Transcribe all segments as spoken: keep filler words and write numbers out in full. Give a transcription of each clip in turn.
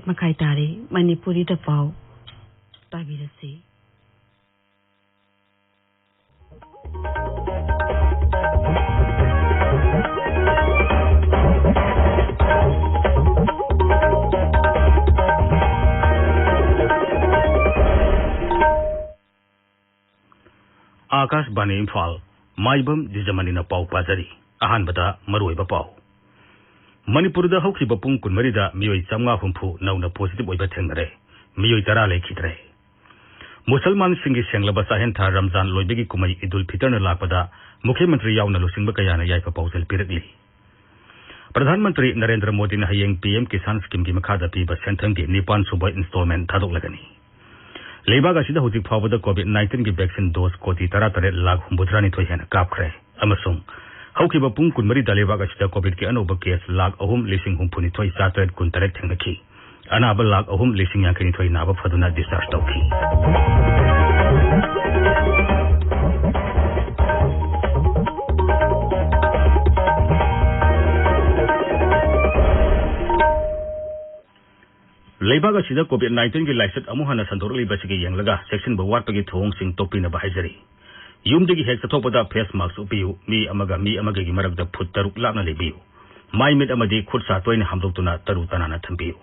ꯃꯈꯥꯏ ꯇꯥꯔꯦ꯫ ꯃꯅꯤꯄꯨꯔꯤꯗ ꯄꯥꯎ ꯇꯥꯕꯤꯔꯁꯤ꯫ ꯑꯥꯀꯥꯁꯕꯥꯅꯤ ꯏꯝꯐꯥꯜ, ꯃꯥꯏꯕꯝ ꯗꯤꯖꯃꯅꯤꯅ ꯄꯥꯎ ꯄꯥꯖꯔꯤ꯫ ꯑꯍꯥꯟꯕꯗ ꯃꯔꯨꯑꯣꯏꯕ ꯄꯥꯎ꯫ ꯃꯅꯤꯄꯨꯔꯗ ꯍꯧꯈꯤꯕ ꯄꯨꯡ ꯀꯨꯟꯃꯔꯤꯗ ꯃꯤꯑꯣꯏ ꯆꯥꯝꯃꯉꯥ ꯍꯨꯝꯐꯨ ꯅꯧꯅ positive ꯑꯣꯏꯕ ꯊꯦꯡꯅꯔꯦ꯫ ꯃꯤꯑꯣꯏ ꯇꯔꯥ ꯂꯩꯈꯤꯗ꯭ꯔꯦ꯫ ꯃꯨꯁꯜꯃꯥꯟꯁꯤꯡꯒꯤ ꯁꯦꯡꯂꯕ ꯆꯥꯛꯍꯦꯟ ꯊꯥ ꯔꯝꯖꯥꯟ ꯂꯣꯏꯕꯒꯤ ꯀꯨꯝꯍꯩ ꯏꯗꯨꯜ ꯐꯤꯇꯔꯅ ꯂꯥꯛꯄꯗ ꯃꯨꯈ꯭ꯌ ꯃꯟꯇ꯭ꯔꯤ ꯌꯥꯎꯅ ꯂꯨꯆꯤꯡꯕ ꯀꯌꯥꯅ ꯌꯥꯏꯐ ꯄꯥꯎꯖꯦꯜ ꯄꯤꯔꯛꯂꯤ꯫ ꯄ꯭ꯔꯙꯥꯟ ꯃꯟꯇ꯭ꯔꯤ ꯅꯔꯦꯟꯗ꯭ꯔ ꯃꯣꯗꯤꯅ ꯍꯌꯦꯡ ꯄꯤ ꯑꯦꯝ ꯀꯤꯁꯥꯟ ꯁ꯭ꯀꯤꯝꯒꯤ ꯃꯈꯥꯗ ꯄꯤꯕ ꯁꯦꯟꯊꯪꯒꯤ ꯅꯤꯄꯥꯟ ꯁꯨꯕ installment ꯊꯥꯗꯣꯛꯂꯒꯅꯤ꯫ ꯂꯩꯕꯥꯛ ꯑꯁꯤꯗ ꯍꯧꯖꯤꯛ ꯐꯥꯎꯕꯗ COVID nineteen ꯒꯤ vaccine dose ꯀꯣꯇꯤ ꯇꯔꯥꯇꯔꯦꯠ ꯂꯥꯈ ꯍꯨꯝꯐꯨꯇꯔꯥꯅꯤꯊꯣꯏ ꯍꯦꯟꯅ ꯀꯥꯞꯈ꯭ꯔꯦ ꯑꯃꯁꯨꯡ ꯍꯧꯈꯤꯕ ꯄꯨꯡ ꯀꯨꯟꯃꯔꯤꯗ ꯂꯩꯕꯥꯛ ꯑꯁꯤꯗ COVID ꯀꯤ ꯑꯅꯧꯕ case ꯂꯥꯈ ꯑꯍꯨꯝ ꯂꯤꯁꯤꯡ ꯍꯨꯝꯐꯨꯅꯤꯊꯣꯏ ꯆꯥꯇꯔꯦꯠ ꯀꯨꯟꯇꯔꯦꯠ ꯊꯦꯡꯅꯈꯤ꯫ ꯑꯅꯥꯕ ꯂꯥꯈ ꯑꯍꯨꯝ ꯂꯤꯁꯤꯡ ꯌꯥꯡꯈꯩꯅꯤꯊꯣꯏ ꯅꯥꯕ ꯐꯗꯨꯅ discharge ꯇꯧꯈꯤ꯫ ꯂꯩꯕꯥꯛ ꯑꯁꯤꯗ COVID nineteen ꯒꯤ ꯂꯥꯏꯆꯠ ꯑꯃꯨꯛ ꯍꯟꯅ ꯁꯟꯗꯣꯔꯛꯂꯤꯕꯁꯤꯒꯤ ꯌꯦꯡꯂꯒ ꯆꯦꯛꯁꯤꯟꯕ ꯋꯥꯠꯄꯒꯤ ꯊꯧꯑꯣꯡꯁꯤꯡ ꯇꯣꯛꯄꯤꯅꯕ ꯍꯥꯏꯖꯔꯤ꯫ ꯌꯨꯝꯗꯒꯤ ꯍꯦꯛ ꯆꯠꯊꯣꯛꯄꯗ face mask ꯎꯞꯄꯤꯌꯨ꯫ ꯃꯤ ꯑꯃꯒ ꯃꯤ ꯑꯃꯒꯒꯤ ꯃꯔꯛꯇ ꯐꯨꯠ ꯇꯔꯨꯛ ꯂꯥꯞꯅ ꯂꯩꯕꯤꯌꯨ꯫ ꯃꯥꯏ ꯃꯤꯠ ꯑꯃꯗꯤ ꯈꯨꯠ ꯁꯥ ꯇꯣꯏꯅ ꯍꯥꯝꯗꯣꯛꯇꯨꯅ ꯇꯔꯨ ꯇꯅꯥꯟꯅ ꯊꯝꯕꯤꯌꯨ꯫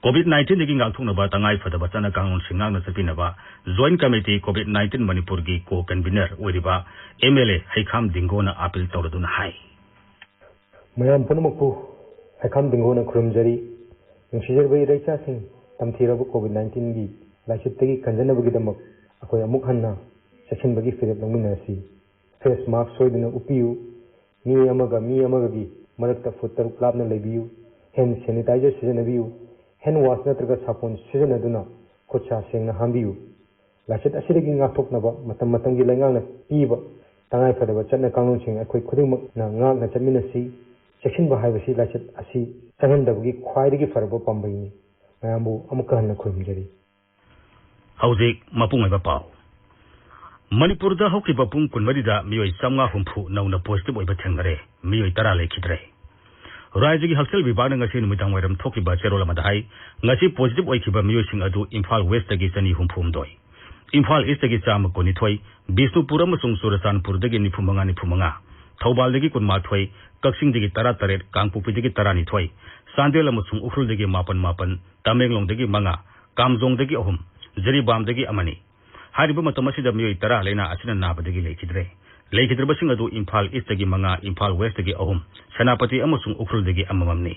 COVID nineteen ꯗꯒꯤ ꯉꯥꯛꯊꯣꯛꯅꯕ ꯇꯉꯥꯏ ꯐꯗꯕ ꯆꯠꯅ ꯀꯥꯡꯂꯣꯟꯁꯤꯡ ꯉꯥꯛꯅ ꯆꯠꯄꯤꯅꯕ Joint Committee COVID nineteen ꯃꯅꯤꯄꯨꯔꯒꯤ co-convener ꯑꯣꯏꯔꯤꯕ MLA ꯍꯩꯈꯥꯝ ꯗꯤꯡꯒꯣꯅ appeal ꯇꯧꯔꯗꯨꯅ ꯍꯥꯏ꯫ ꯃꯌꯥꯝ ꯄꯨꯝꯅꯃꯛꯄꯨ ꯍꯩꯈꯥꯝ ꯗꯤꯡꯒꯣꯅ ꯈꯨꯔꯨꯝꯖꯔꯤ꯫ ꯅꯨꯡꯁꯤꯖꯔꯕ ꯏꯔꯩꯆꯥꯁꯤꯡ, ꯇꯝꯊꯤꯔꯕ COVID nineteen ꯒꯤ ꯂꯥꯏꯆꯠꯇꯒꯤ ꯀꯟꯖꯅꯕꯒꯤꯗꯃꯛ ꯑꯩꯈꯣꯏ ꯑꯃꯨꯛ ꯍꯟꯅ ꯆꯦꯛꯁꯤꯟꯕꯒꯤ ꯐꯤꯔꯦꯞ ꯂꯧꯃꯤꯟꯅꯔꯁꯤ꯫ Face mask ꯁꯣꯏꯗꯅ ꯎꯞꯄꯤꯌꯨ꯫ ꯃꯤ ꯑꯃꯒ ꯃꯤ ꯑꯃꯒꯒꯤ ꯃꯔꯛꯇ ꯐꯨꯠ ꯇꯔꯨꯛ ꯂꯥꯞꯅ ꯂꯩꯕꯤꯌꯨ꯫ Hand sanitizer ꯁꯤꯖꯤꯟꯅꯕꯤꯌꯨ꯫ Hand wash ꯅꯠꯇ꯭ꯔꯒ ꯁꯥꯄꯣꯟ ꯁꯤꯖꯤꯟꯅꯗꯨꯅ ꯈꯨꯠ ꯁꯥ ꯁꯦꯡꯅ ꯍꯥꯝꯕꯤꯌꯨ꯫ ꯂꯥꯏꯆꯠ ꯑꯁꯤꯗꯒꯤ ꯉꯥꯛꯊꯣꯛꯅꯕ ꯃꯇꯝ ꯃꯇꯝꯒꯤ ꯂꯩꯉꯥꯛꯅ ꯄꯤꯕ ꯇꯉꯥꯏ ꯐꯗꯕ ꯆꯠꯅ ꯀꯥꯡꯂꯣꯟꯁꯤꯡ ꯑꯩꯈꯣꯏ ꯈꯨꯗꯤꯡꯃꯛꯅ ꯉꯥꯛꯅ ꯆꯠꯃꯤꯟꯅꯁꯤ꯫ ꯆꯦꯛꯁꯤꯟꯕ ꯍꯥꯏꯕꯁꯤ ꯂꯥꯏꯆꯠ ꯑꯁꯤ ꯆꯪꯍꯟꯗꯕꯒꯤ ꯈ꯭ꯋꯥꯏꯗꯒꯤ ꯐꯔꯕ ꯄꯥꯝꯕꯩꯅꯤ꯫ ꯃꯌꯥꯝꯕꯨ ꯑꯃꯨꯛꯀ ꯍꯟꯅ ꯈꯨꯔꯨꯝꯖꯔꯤ꯫ ꯍꯧꯖꯤꯛ ꯃꯄꯨꯡ ꯑꯣꯏꯕ ꯄꯥꯎ꯫ ꯃꯅꯤꯄꯨꯔꯗ ꯍꯧꯈꯤꯕ ꯄꯨꯡ ꯀꯨꯟꯃꯔꯤꯗ ꯃꯤꯑꯣꯏ ꯆꯥꯝꯃꯉꯥ ꯍꯨꯝꯐꯨ ꯅꯧꯅ positive ꯑꯣꯏꯕ ꯊꯦꯡꯅꯔꯦ꯫ ꯃꯤꯑꯣꯏ ꯇꯔꯥ ꯂꯩꯈꯤꯗ꯭ꯔꯦ꯫ ꯔꯥꯖ꯭ꯌꯒꯤ ꯍꯛꯁꯦꯜ ꯋꯤꯚꯥꯒꯅ ꯉꯁꯤ ꯅꯨꯃꯤꯗꯥꯡ ꯋꯥꯏꯔꯝ ꯊꯣꯛꯈꯤꯕ ꯆꯦꯔꯣꯜ ꯑꯃꯗ ꯍꯥꯏ, ꯉꯁꯤ positive ꯑꯣꯏꯈꯤꯕ ꯃꯤꯑꯣꯏꯁꯤꯡ ꯑꯗꯨ ꯏꯝꯐꯥꯜ Westꯇꯒꯤ ꯆꯅꯤ ꯍꯨꯝꯐꯨ ꯍꯨꯝꯗꯣꯏ, ꯏꯝꯐꯥꯜ Eastꯇꯒꯤ ꯆꯥꯝꯃ ꯀꯨꯟꯅꯤꯊꯣꯏ, ꯕꯤꯁꯅꯨꯄꯨꯔ ꯑꯃꯁꯨꯡ ꯆꯨꯔꯆꯥꯟꯄꯨꯔꯗꯒꯤ ꯅꯤꯐꯨ ꯃꯉꯥ ꯅꯤꯐꯨ ꯃꯉꯥ, ꯊꯧꯕꯥꯜꯗꯒꯤ ꯀꯨꯟꯃꯥꯊꯣꯏ, ꯀꯛꯆꯤꯡꯗꯒꯤ ꯇꯔꯥ ꯇꯔꯦꯠ, ꯀꯥꯡꯄꯣꯛꯄꯤꯗꯒꯤ ꯇꯔꯥꯅꯤꯊꯣꯏ, ꯆꯥꯟꯗꯦꯜ ꯑꯃꯁꯨꯡ ꯎꯈ꯭ꯔꯨꯜꯗꯒꯤ ꯃꯥꯄꯟ ꯃꯥꯄꯟ, ꯇꯃꯦꯡꯂꯣꯡꯗꯒꯤ ꯃꯉꯥ, ꯀꯥꯝꯖꯣꯡꯗꯒꯤ ꯑꯍꯨꯝ, ꯖꯤꯔꯤꯕꯥꯝꯗꯒꯤ ꯑꯃꯅꯤ꯫ ꯍꯥꯏꯔꯤꯕ ꯃꯇꯝ ꯑꯁꯤꯗ ꯃꯤꯑꯣꯏ ꯇꯔꯥ ꯂꯥꯏꯅꯥ ꯑꯁꯤꯅ ꯅꯥꯕꯗꯒꯤ ꯂꯩꯈꯤꯗ꯭ꯔꯦ꯫ ꯂꯩꯈꯤꯗ꯭ꯔꯕꯁꯤꯡ ꯑꯗꯨ ꯏꯝꯐꯥꯜ Eastꯇꯒꯤ ꯃꯉꯥ, ꯏꯝꯐꯥꯜ Westꯇꯒꯤ ꯑꯍꯨꯝ, ꯁꯦꯅꯥꯄꯇꯤ ꯑꯃꯁꯨꯡ ꯎꯈ꯭ꯔꯨꯜꯗꯒꯤ ꯑꯃꯃꯝꯅꯤ꯫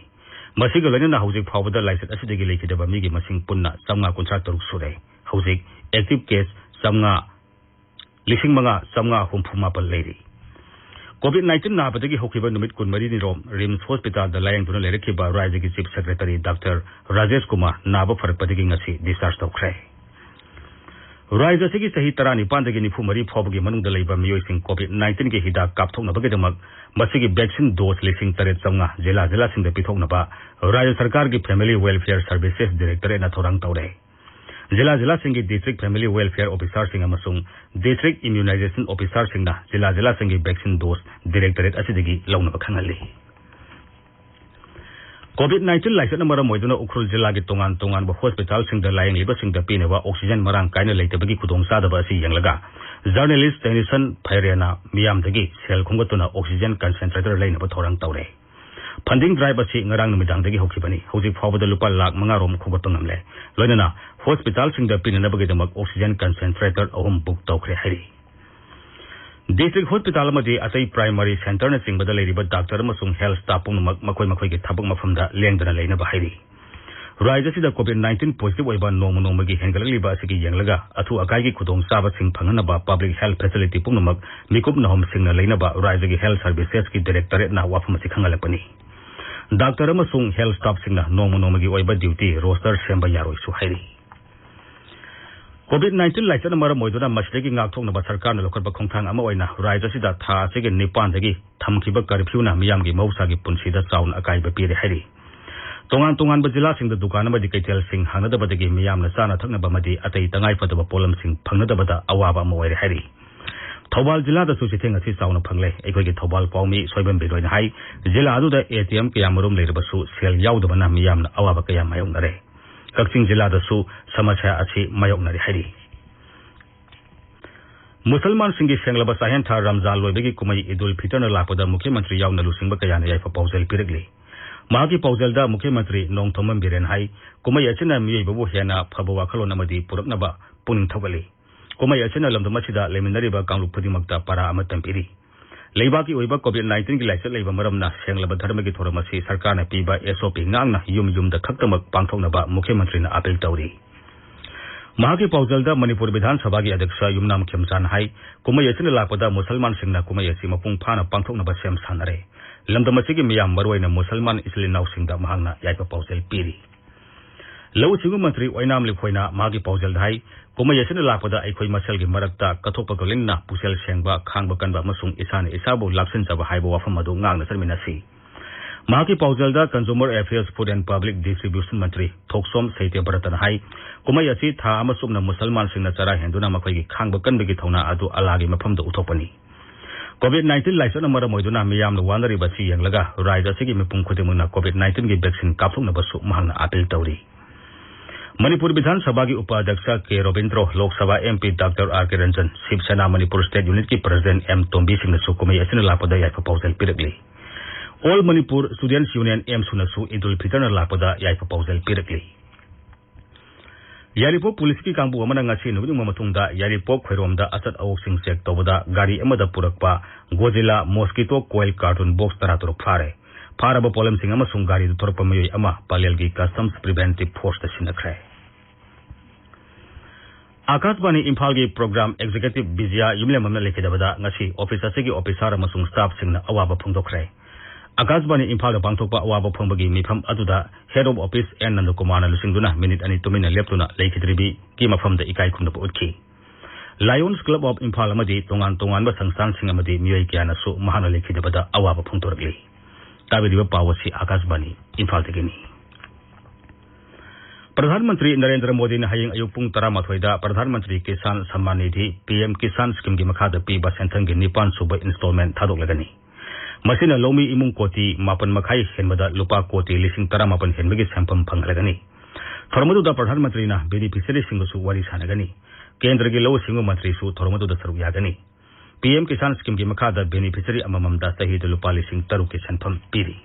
ꯃꯁꯤꯒ ꯂꯣꯏꯅꯅ ꯍꯧꯖꯤꯛ ꯐꯥꯎꯕꯗ ꯂꯥꯏꯆꯠ ꯑꯁꯤꯗꯒꯤ ꯂꯩꯈꯤꯗꯕ ꯃꯤꯒꯤ ꯃꯁꯤꯡ ꯄꯨꯟꯅ ꯆꯥꯝꯃꯉꯥ ꯀꯨꯟꯊ꯭ꯔꯥ ꯇꯔꯨꯛ ꯁꯨꯔꯦ꯫ ꯍꯧꯖꯤꯛ active case ꯆꯥꯝꯃꯉꯥ, ꯂꯤꯁꯤꯡ ꯃꯉꯥ ꯆꯥꯝꯃꯉꯥ ꯍꯨꯝꯐꯨ ꯃꯥꯄꯟ ꯂꯩꯔꯤ꯫ COVID nineteen ꯅꯥꯕꯗꯒꯤ ꯍꯧꯈꯤꯕ ꯅꯨꯃꯤꯠ ꯀꯨꯟꯃꯔꯤꯅꯤꯔꯣꯝ RIMS hospitalꯗ ꯂꯥꯌꯦꯡꯗꯨꯅ ꯂꯩꯔꯛꯈꯤꯕ ꯔꯥꯖ꯭ꯌꯒꯤ Chief Secretary Doctor Rajesh Kumar ꯅꯥꯕ ꯐꯔꯛꯄꯗꯒꯤ ꯉꯁꯤ discharge ꯇꯧꯈ꯭ꯔꯦ꯫ ꯔꯥꯖ꯭ꯌ ꯑꯁꯤꯒꯤ ꯆꯍꯤ ꯇꯔꯥꯅꯤꯄꯥꯟꯗꯒꯤ ꯅꯤꯐꯨ ꯃꯔꯤ ꯐꯥꯎꯕꯒꯤ ꯃꯅꯨꯡꯗ ꯂꯩꯕ ꯃꯤꯑꯣꯏꯁꯤꯡ COVID nineteenꯒꯤ ꯍꯤꯗꯥꯛ ꯀꯥꯞꯊꯣꯛꯅꯕꯒꯤꯗꯃꯛ ꯃꯁꯤꯒꯤ vaccine dose ꯂꯤꯁꯤꯡ ꯇꯔꯦꯠ ꯆꯥꯝꯃꯉꯥ ꯖꯤꯂꯥ ꯖꯤꯂꯥꯁꯤꯡꯗ ꯄꯤꯊꯣꯛꯅꯕ ꯔꯥꯖ꯭ꯌ ꯁꯔꯀꯥꯔꯒꯤ Family Welfare Services Directorateꯅ ꯊꯧꯔꯥꯡ ꯇꯧꯔꯦ꯫ ꯖꯤꯂꯥ ꯖꯤꯂꯥꯁꯤꯡꯒꯤ District Family Welfare Officerꯁꯤꯡ ꯑꯃꯁꯨꯡ District Immunization Officerꯁꯤꯡꯅ ꯖꯤꯂꯥ ꯖꯤꯂꯥꯁꯤꯡꯒꯤ vaccine dose Directorate ꯑꯁꯤꯗꯒꯤ ꯂꯧꯅꯕ ꯈꯪꯍꯜꯂꯤ꯫ COVID nineteen ꯂꯥꯏꯆꯠꯅ ꯃꯔꯝ ꯑꯣꯏꯗꯨꯅ ꯎꯈ꯭ꯔꯨꯜ ꯖꯤꯂꯥꯒꯤ ꯇꯣꯉꯥꯟ ꯇꯣꯉꯥꯟꯕ hospitalꯁꯤꯡꯗ ꯂꯥꯌꯦꯡꯂꯤꯕꯁꯤꯡꯗ ꯄꯤꯅꯕ oxygen ꯃꯔꯥꯡ ꯀꯥꯏꯅ ꯂꯩꯇꯕꯒꯤ ꯈꯨꯗꯣꯡꯆꯥꯗꯕ ꯑꯁꯤ ꯌꯦꯡꯂꯒ journalist Tennyson ꯐꯩꯔꯦꯅ ꯃꯤꯌꯥꯝꯗꯒꯤ ꯁꯦꯜ ꯈꯣꯝꯒꯠꯇꯨꯅ oxygen concentrator ꯂꯩꯅꯕ ꯊꯧꯔꯥꯡ ꯇꯧꯔꯦ꯫ Funding drive ꯑꯁꯤ ꯉꯔꯥꯡ ꯅꯨꯃꯤꯗꯥꯡꯗꯒꯤ ꯍꯧꯈꯤꯕꯅꯤ꯫ ꯍꯧꯖꯤꯛ ꯐꯥꯎꯕꯗ ꯂꯨꯄꯥ ꯂꯥꯈ ꯃꯉꯥ ꯔꯣꯝ ꯈꯣꯝꯒꯠꯄ ꯉꯝꯂꯦ꯫ ꯂꯣꯏꯅꯅ hospitalꯁꯤꯡꯗ ꯄꯤꯅꯅꯕꯒꯤꯗꯃꯛ oxygen concentrator ꯑꯍꯨꯝ book ꯇꯧꯈ꯭ꯔꯦ ꯍꯥꯏꯔꯤ꯫ District hospital ꯑꯃꯗꯤ ꯑꯇꯩ primary centreꯅꯆꯤꯡꯕꯗ ꯂꯩꯔꯤꯕ doctor ꯑꯃꯁꯨꯡ health staff ꯄꯨꯝꯅꯃꯛ ꯃꯈꯣꯏ ꯃꯈꯣꯏꯒꯤ ꯊꯕꯛ ꯃꯐꯝꯗ ꯂꯦꯡꯗꯅ ꯂꯩꯅꯕ ꯍꯥꯏꯔꯤ꯫ ꯔꯥꯖ꯭ꯌ ꯑꯁꯤꯗ COVID nineteen positive ꯑꯣꯏꯕ ꯅꯣꯡꯃ ꯅꯣꯡꯃꯒꯤ ꯍꯦꯟꯒꯠꯂꯛꯂꯤꯕ ꯑꯁꯤꯒꯤ ꯌꯦꯡꯂꯒ ꯑꯊꯨ ꯑꯀꯥꯏꯒꯤ ꯈꯨꯗꯣꯡꯆꯥꯕꯁꯤꯡ ꯐꯪꯍꯟꯅꯕ public health facility ꯄꯨꯝꯅꯃꯛ ꯃꯤꯀꯨꯞ ꯅꯍꯨꯝ ꯁꯤꯡꯅ ꯂꯩꯅꯕ ꯔꯥꯖ꯭ꯌꯒꯤ Health Servicesꯀꯤ Directorateꯅ ꯋꯥꯐꯝ ꯑꯁꯤ ꯈꯪꯍꯜꯂꯛꯄꯅꯤ꯫ Doctor ꯑꯃꯁꯨꯡ health staffꯁꯤꯡꯅ ꯅꯣꯡꯃ ꯅꯣꯡꯃꯒꯤ ꯑꯣꯏꯕ duty roster ꯁꯦꯝꯕ ꯌꯥꯔꯣꯏꯁꯨ ꯍꯥꯏꯔꯤ꯫ COVID nineteen ꯂꯥꯏꯆꯠꯅ ꯃꯔꯝ ꯑꯣꯏꯗꯨꯅ ꯃꯁꯤꯗꯒꯤ ꯉꯥꯛꯊꯣꯛꯅꯕ ꯁꯔꯀꯥꯔꯅ ꯂꯧꯈꯠꯄ ꯈꯣꯡꯊꯥꯡ ꯑꯃ ꯑꯣꯏꯅ ꯔꯥꯖ꯭ꯌ ꯑꯁꯤꯗ ꯊꯥ ꯑꯁꯤꯒꯤ ꯅꯤꯄꯥꯟꯗꯒꯤ ꯊꯝꯈꯤꯕ curfewꯅ ꯃꯤꯌꯥꯝꯒꯤ ꯃꯍꯧꯁꯥꯒꯤ ꯄꯨꯟꯁꯤꯗ ꯆꯥꯎꯅ ꯑꯀꯥꯏꯕ ꯄꯤꯔꯦ ꯍꯥꯏꯔꯤ꯫ ꯇꯣꯉꯥꯟ ꯇꯣꯉꯥꯟꯕ ꯖꯤꯂꯥꯁꯤꯡꯗ ꯗꯨꯀꯥꯟ ꯑꯃꯗꯤ ꯀꯩꯊꯦꯜꯁꯤꯡ ꯍꯥꯡꯅꯗꯕꯗꯒꯤ ꯃꯤꯌꯥꯝꯅ ꯆꯥꯅ ꯊꯛꯅꯕ ꯑꯃꯗꯤ ꯑꯇꯩ ꯇꯉꯥꯏꯐꯗꯕ ꯄꯣꯠꯂꯝꯁꯤꯡ ꯐꯪꯅꯗꯕꯗ ꯑꯋꯥꯕ ꯑꯃ ꯑꯣꯏꯔꯦ ꯍꯥꯏꯔꯤ꯫ ꯊꯧꯕꯥꯜ ꯖꯤꯂꯥꯗꯁꯨ ꯆꯩꯊꯦꯡ ꯑꯁꯤ ꯆꯥꯎꯅ ꯐꯪꯂꯦ꯫ ꯑꯩꯈꯣꯏꯒꯤ ꯊꯧꯕꯥꯜ ꯄꯥꯎꯃꯤ ꯁꯣꯏꯕꯝ ꯕꯤꯅꯣꯏꯅ ꯍꯥꯏ, ꯖꯤꯂꯥ ꯑꯗꯨꯗ ꯑꯦ ꯇꯤ ꯑꯦꯝ ꯀꯌꯥꯃꯔꯨꯝ ꯂꯩꯔꯕꯁꯨ ꯁꯦꯜ ꯌꯥꯎꯗꯕꯅ ꯃꯤꯌꯥꯝꯅ ꯑꯋꯥꯕ ꯀꯌꯥ ꯃꯥꯌꯣꯛꯅꯔꯦ꯫ ꯀꯛꯆꯤꯡ ꯖꯤꯂꯥꯗꯁꯨ ꯁꯃꯁ꯭ꯌꯥ ꯑꯁꯤ ꯃꯥꯌꯣꯛꯅꯔꯤ ꯍꯥꯏꯔꯤ꯫ ꯃꯨꯁꯜꯃꯥꯟꯁꯤꯡꯒꯤ ꯁꯦꯡꯂꯕ ꯆꯥꯛꯍꯦꯟ ꯊꯥ ꯔꯝꯖꯥꯟ ꯂꯣꯏꯕꯒꯤ ꯀꯨꯝꯍꯩ ꯏꯗꯨꯜ ꯐꯤꯇꯔꯅ ꯂꯥꯛꯄꯗ ꯃꯨꯈ꯭ꯌ ꯃꯟꯇ꯭ꯔꯤ ꯌꯥꯎꯅ ꯂꯨꯆꯤꯡꯕ ꯀꯌꯥꯅ ꯌꯥꯏꯐ ꯄꯥꯎꯖꯦꯜ ꯄꯤꯔꯛꯂꯤ꯫ ꯃꯍꯥꯛꯀꯤ ꯄꯥꯎꯖꯦꯜꯗ ꯃꯨꯈ꯭ꯌ ꯃꯟꯇ꯭ꯔꯤ ꯅꯣꯡꯊꯣꯝꯕꯝ ꯕꯤꯔꯦꯟ ꯍꯥꯏ, ꯀꯨꯝꯍꯩ ꯑꯁꯤꯅ ꯃꯤꯑꯣꯏꯕꯕꯨ ꯍꯦꯟꯅ ꯐꯕ ꯋꯥꯈꯜꯂꯣꯟ ꯑꯃꯗꯤ ꯄꯨꯔꯛꯅꯕ ꯄꯨꯛꯅꯤꯡ ꯊꯧꯒꯠꯂꯤ꯫ ꯀꯨꯝꯍꯩ ꯑꯁꯤꯅ ꯂꯝꯗꯝ ꯑꯁꯤꯗ ꯂꯩꯃꯤꯟꯅꯔꯤꯕ ꯀꯥꯡꯂꯨꯞ ꯈꯨꯗꯤꯡꯃꯛꯇ ꯄꯔꯥ ꯑꯃ ꯇꯝꯕꯤꯔꯤ꯫ ꯂꯩꯕꯥꯛꯀꯤ ꯑꯣꯏꯕ ꯀꯣꯚꯤꯗ ꯅꯥꯏꯟꯇꯤꯟꯒꯤ ꯂꯥꯏꯆꯠ ꯂꯩꯕ ꯃꯔꯝꯅ ꯁꯦꯡꯂꯕ ꯙꯔꯃꯒꯤ ꯊꯧꯔꯝ ꯑꯁꯤ ꯁꯔꯀꯥꯔꯅ ꯄꯤꯕ ꯑꯦꯁ ꯑꯣ ꯄꯤ ꯉꯥꯛꯅ ꯌꯨꯝ ꯌꯨꯝꯗ ꯈꯛꯇꯃꯛ ꯄꯥꯡꯊꯣꯛꯅꯕ ꯃꯨꯈ꯭ꯌ ꯃꯟꯇ꯭ꯔꯤꯅ ꯑꯥꯄꯤꯜ ꯇꯧꯔꯤ꯫ ꯃꯍꯥꯛꯀꯤ ꯄꯥꯎꯖꯦꯜꯗ ꯃꯅꯤꯄꯨꯔ ꯕꯤꯙꯥꯟ ꯁꯚꯥꯒꯤ ꯑꯗ꯭ꯌꯛꯁ ꯌꯨꯝꯅꯥꯝ ꯈꯦꯝꯆꯥꯟ ꯍꯥꯏ, ꯀꯨꯝꯍꯩ ꯑꯁꯤꯅ ꯂꯥꯛꯄꯗ ꯃꯨꯁꯜꯃꯥꯟꯁꯤꯡꯅ ꯀꯨꯝꯍꯩ ꯑꯁꯤ ꯃꯄꯨꯡ ꯐꯥꯅ ꯄꯥꯡꯊꯣꯛꯅꯕ ꯁꯦꯝ ꯁꯥꯟꯅꯔꯦ꯫ ꯂꯝꯗꯝ ꯑꯁꯤꯒꯤ ꯃꯤꯌꯥꯝ, ꯃꯔꯨꯑꯣꯏꯅ ꯃꯨꯁꯜꯃꯥꯟ ꯏꯆꯤꯜ ꯏꯅꯥꯎꯁꯤꯡꯗ ꯃꯍꯥꯛꯅ ꯌꯥꯏꯐ ꯄꯥꯎꯖꯦꯜ ꯄꯤꯔꯤ꯫ ꯂꯧꯎ ꯁꯤꯡꯎ ꯃꯟꯇ꯭ꯔꯤ ꯑꯣꯏꯅꯥꯝ ꯂꯤꯈꯣꯏꯅ ꯃꯍꯥꯛꯀꯤ ꯄꯥꯎꯖꯦꯜꯗ ꯍꯥꯏ, ꯀꯨꯝꯍꯩ ꯑꯁꯤꯅ ꯂꯥꯛꯄꯗ ꯑꯩꯈꯣꯏ ꯃꯁꯦꯜꯒꯤ ꯃꯔꯛꯇ ꯀꯠꯊꯣꯛꯄꯒ ꯂꯣꯏꯅꯅ ꯄꯨꯛꯆꯦꯜ ꯁꯦꯡꯕ, ꯈꯥꯡꯕ ꯀꯟꯕ ꯑꯃꯁꯨꯡ ꯏꯁꯥꯅ ꯏꯁꯥꯕꯨ ꯂꯥꯛꯁꯤꯟꯖꯕ ꯍꯥꯏꯕ ꯋꯥꯐꯝ ꯑꯗꯨ ꯉꯥꯛꯅ ꯆꯠꯃꯤꯟꯅꯁꯤ꯫ ꯃꯍꯥꯛꯀꯤ ꯄꯥꯎꯖꯦꯜꯗ Consumer Affairs, Food and Public Distribution ꯃꯟꯇ꯭ꯔꯤ ꯊꯣꯛꯁꯣꯝ ꯁꯩꯇ꯭ꯌꯕ꯭ꯔꯇꯅ ꯍꯥꯏ, ꯀꯨꯝꯍꯩ ꯑꯁꯤ ꯊꯥ ꯑꯃ ꯆꯨꯞꯅ ꯃꯨꯁꯜꯃꯥꯟꯁꯤꯡꯅ ꯆꯔꯥ ꯍꯦꯟꯗꯨꯅ ꯃꯈꯣꯏꯒꯤ ꯈꯥꯡꯕ ꯀꯟꯕꯒꯤ ꯊꯧꯅꯥ ꯑꯗꯨ ꯑꯜꯂꯥꯒꯤ ꯃꯐꯝꯗ ꯎꯠꯊꯣꯛꯄꯅꯤ꯫ ꯀꯣꯚꯤꯗ ꯅꯥꯏꯟꯇꯤꯟ ꯂꯥꯏꯆꯠꯅ ꯃꯔꯝ ꯑꯣꯏꯗꯨꯅ ꯃꯤꯌꯥꯝꯅ ꯋꯥꯅꯔꯤꯕ ꯑꯁꯤ ꯌꯦꯡꯂꯒ ꯔꯥꯖ꯭ꯌ ꯑꯁꯤꯒꯤ ꯃꯤꯄꯨꯝ ꯈꯨꯗꯤꯡꯃꯛꯅ ꯀꯣꯚꯤꯗ ꯅꯥꯏꯟꯇꯤꯟꯒꯤ ꯚꯦꯛꯁꯤꯟ ꯀꯥꯞꯊꯣꯛꯅꯕꯁꯨ ꯃꯍꯥꯛꯅ ꯑꯥꯄꯤꯜ ꯇꯧꯔꯤ꯫ ꯃꯅꯤꯄꯨꯔ ꯕꯤꯙꯥꯟ ꯁꯚꯥꯒꯤ ꯎꯄ ꯑꯗ꯭ꯌꯛꯁ ꯀꯦ Robindro, Lok Sabha M P doctor R ꯀꯦ ꯔꯟꯖꯟ, ꯁꯤꯕ ꯁꯦꯅꯥ ꯃꯅꯤꯄꯨꯔ ꯁ꯭ꯇꯦꯠ ꯌꯨꯅꯤꯠꯀꯤ ꯄ꯭ꯔꯁꯤꯗꯦꯟꯠ ꯑꯦꯝ ꯇꯣꯝꯕꯤ ꯁꯤꯡꯅꯁꯨ ꯀꯨꯝꯍꯩ ꯑꯁꯤꯅ ꯂꯥꯛꯄꯗ ꯌꯥꯏꯐ ꯄꯥꯎꯖꯦꯜ ꯄꯤꯔꯛꯂꯤ꯫ ꯑꯣꯜ ꯃꯅꯤꯄꯨꯔ ꯁ꯭ꯇꯨꯗꯦꯟꯠꯁ ꯌꯨꯅꯤꯌꯟ, ꯑꯦꯝꯁꯨꯅꯁꯨ ꯏꯗꯨꯜ ꯐꯤꯇꯔꯅ ꯂꯥꯛꯄꯗ ꯌꯥꯏꯐ ꯄꯥꯎꯖꯦꯜ ꯄꯤꯔꯛꯂꯤ꯫ ꯌꯥꯏꯔꯤꯄꯣꯛ ꯄꯨꯂꯤꯁꯀꯤ ꯀꯥꯡꯕꯨ ꯑꯃꯅ ꯉꯁꯤ ꯅꯨꯃꯤꯠ ꯌꯨꯡꯕ ꯃꯇꯨꯡꯗ ꯌꯥꯏꯔꯤꯄꯣꯛ ꯈꯣꯏꯔꯣꯝꯗ ꯑꯆꯠ ꯑꯋꯣꯛꯁꯤꯡ ꯆꯦꯛ ꯇꯧꯕꯗ ꯒꯥꯔꯤ ꯑꯃꯗ ꯄꯨꯔꯛꯄ ꯒꯣꯖꯤꯂꯥ ꯃꯣꯁꯀꯤꯇꯣ ꯀꯣꯏꯜ ꯀꯥꯔꯇꯨꯟ ꯕꯣꯛꯁ ꯇꯔꯥꯇꯔꯨꯛ ꯐꯥꯔꯦ꯫ ꯐꯥꯔꯕ ꯄꯣꯠꯂꯝꯁꯤꯡ ꯑꯃꯁꯨꯡ ꯒꯥꯔꯤꯗ ꯊꯣꯔꯛꯄ ꯃꯤꯑꯣꯏ ꯑꯃ ꯄꯂꯦꯜꯒꯤ ꯀꯁꯇꯝꯁ ꯄ꯭ꯔꯤꯚꯦꯟꯇꯤꯚ ꯐꯣꯔꯁꯇ ꯁꯤꯟꯅꯈ꯭ꯔꯦ꯫ ꯑꯥꯀꯥꯁꯕꯥꯅꯤ ꯏꯝꯐꯥꯜꯒꯤ ꯄ꯭ꯔꯣꯒ꯭ꯔꯥꯝ ꯑꯦꯛꯖꯤꯀ꯭ꯌꯨꯇꯤꯚ ꯕꯤꯖꯌꯥ ꯌꯨꯝꯂꯦꯝꯕꯝꯅ ꯂꯩꯈꯤꯗꯕꯗ ꯉꯁꯤ ꯑꯣꯐꯤꯁ ꯑꯁꯤꯒꯤ ꯑꯣꯐꯤꯁꯥꯔ ꯑꯃꯁꯨꯡ ꯁ꯭ꯇꯥꯐꯁꯤꯡꯅ ꯑꯋꯥꯕ ꯐꯣꯡꯗꯣꯛꯈ꯭ꯔꯦ꯫ ꯑꯥꯀꯥꯁꯕꯥꯅꯤ ꯏꯝꯐꯥꯜꯗ ꯄꯥꯡꯊꯣꯛꯄ ꯑꯋꯥꯕ ꯐꯣꯡꯕꯒꯤ ꯃꯤꯐꯝ ꯑꯗꯨꯗ ꯍꯦꯗ ꯑꯣꯐ ꯑꯣꯐꯤꯁ ꯑꯦꯟ ꯅꯟꯗꯀꯨꯃꯥꯔꯅ ꯂꯨꯆꯤꯡꯗꯨꯅ ꯃꯤꯅꯤꯠ ꯑꯅꯤ ꯇꯨꯃꯤꯟꯅ ꯂꯦꯞꯇꯨꯅ ꯂꯩꯈꯤꯗ꯭ꯔꯤꯕꯤꯒꯤ ꯃꯐꯝꯗ ꯏꯀꯥꯏ ꯈꯨꯝꯅꯕ ꯎꯠꯈꯤ꯫ ꯂꯥꯏꯑꯣꯟꯁ ꯀ꯭ꯂꯕ ꯑꯣꯐ ꯏꯝꯐꯥꯜ ꯑꯃꯗꯤ ꯇꯣꯉꯥꯟ ꯇꯣꯉꯥꯟꯕ ꯁꯪꯁꯊꯥꯟꯁꯤꯡ ꯑꯃꯗꯤ ꯃꯤꯑꯣꯏ ꯀꯌꯥꯅꯁꯨ ꯃꯍꯥꯛꯅ ꯂꯩꯈꯤꯗꯕꯗ ꯑꯋꯥꯕ ꯐꯣꯡꯗꯣꯔꯛꯂꯤ꯫ ꯇꯥꯕꯤꯔꯤꯕ ꯄꯥꯎ ꯑꯁꯤ ꯑꯥꯀꯥꯁꯕꯥꯅꯤ ꯏꯝꯐꯥꯜꯗꯒꯤꯅꯤ꯫ ꯄ꯭ꯔꯙꯥꯟ ꯃꯟꯇ꯭ꯔꯤ ꯅꯔꯦꯟꯗ꯭ꯔ ꯃꯣꯗꯤꯅ ꯍꯌꯦꯡ ꯑꯌꯨꯛ ꯄꯨꯡ ꯇꯔꯥꯃꯥꯊꯣꯏꯗ ꯄ꯭ꯔꯙꯥꯟ ꯃꯟꯇ꯭ꯔꯤ ꯀꯤꯁꯥꯟ ꯁꯝꯃꯥꯟ ꯅꯤꯙꯤ, ꯄꯤ ꯑꯦꯝ ꯀꯤꯁꯥꯟ ꯁ꯭ꯀꯤꯝꯒꯤ ꯃꯈꯥꯗ ꯄꯤꯕ ꯁꯦꯟꯊꯪꯒꯤ ꯅꯤꯄꯥꯟ ꯁꯨꯕ ꯏꯟꯁꯇꯣꯜꯃꯦꯟ ꯊꯥꯗꯣꯛꯂꯒꯅꯤ꯫ ꯃꯁꯤꯅ ꯂꯧꯃꯤ ꯏꯃꯨꯡ ꯀꯣꯇꯤ ꯃꯥꯄꯟ ꯃꯈꯥꯏ ꯍꯦꯟꯕꯗ ꯂꯨꯄꯥ ꯀꯣꯇꯤ ꯂꯤꯁꯤꯡ ꯇꯔꯥꯃꯥꯄꯟ ꯍꯦꯟꯕꯒꯤ ꯁꯦꯟꯐꯝ ꯐꯪꯍꯜꯂꯒꯅꯤ꯫ ꯊꯧꯔꯝ ꯑꯗꯨꯗ ꯄ꯭ꯔꯙꯥꯟ ꯃꯟꯇ꯭ꯔꯤꯅ ꯕꯦꯅꯤꯐꯤꯁꯔꯤꯁꯤꯡꯒꯁꯨ ꯋꯥꯔꯤ ꯁꯥꯟꯅꯒꯅꯤ꯫ ꯀꯦꯟꯗ꯭ꯔꯒꯤ ꯂꯧꯎ ꯁꯤꯡꯎ ꯃꯟꯇ꯭ꯔꯤꯁꯨ ꯊꯧꯔꯝ ꯑꯗꯨꯗ ꯁꯔꯨꯛ ꯌꯥꯒꯅꯤ꯫ ꯄꯤ ꯑꯦꯝ ꯀꯤꯁꯥꯟ ꯁ꯭ꯀꯤꯝꯒꯤ ꯃꯈꯥꯗ ꯕꯦꯅꯤꯐꯤꯁꯔꯤ ꯑꯃꯃꯝꯗ ꯆꯍꯤꯗ ꯂꯨꯄꯥ ꯂꯤꯁꯤꯡ ꯇꯔꯨꯛꯀꯤ ꯁꯦꯟꯐꯝ ꯄꯤꯔꯤ꯫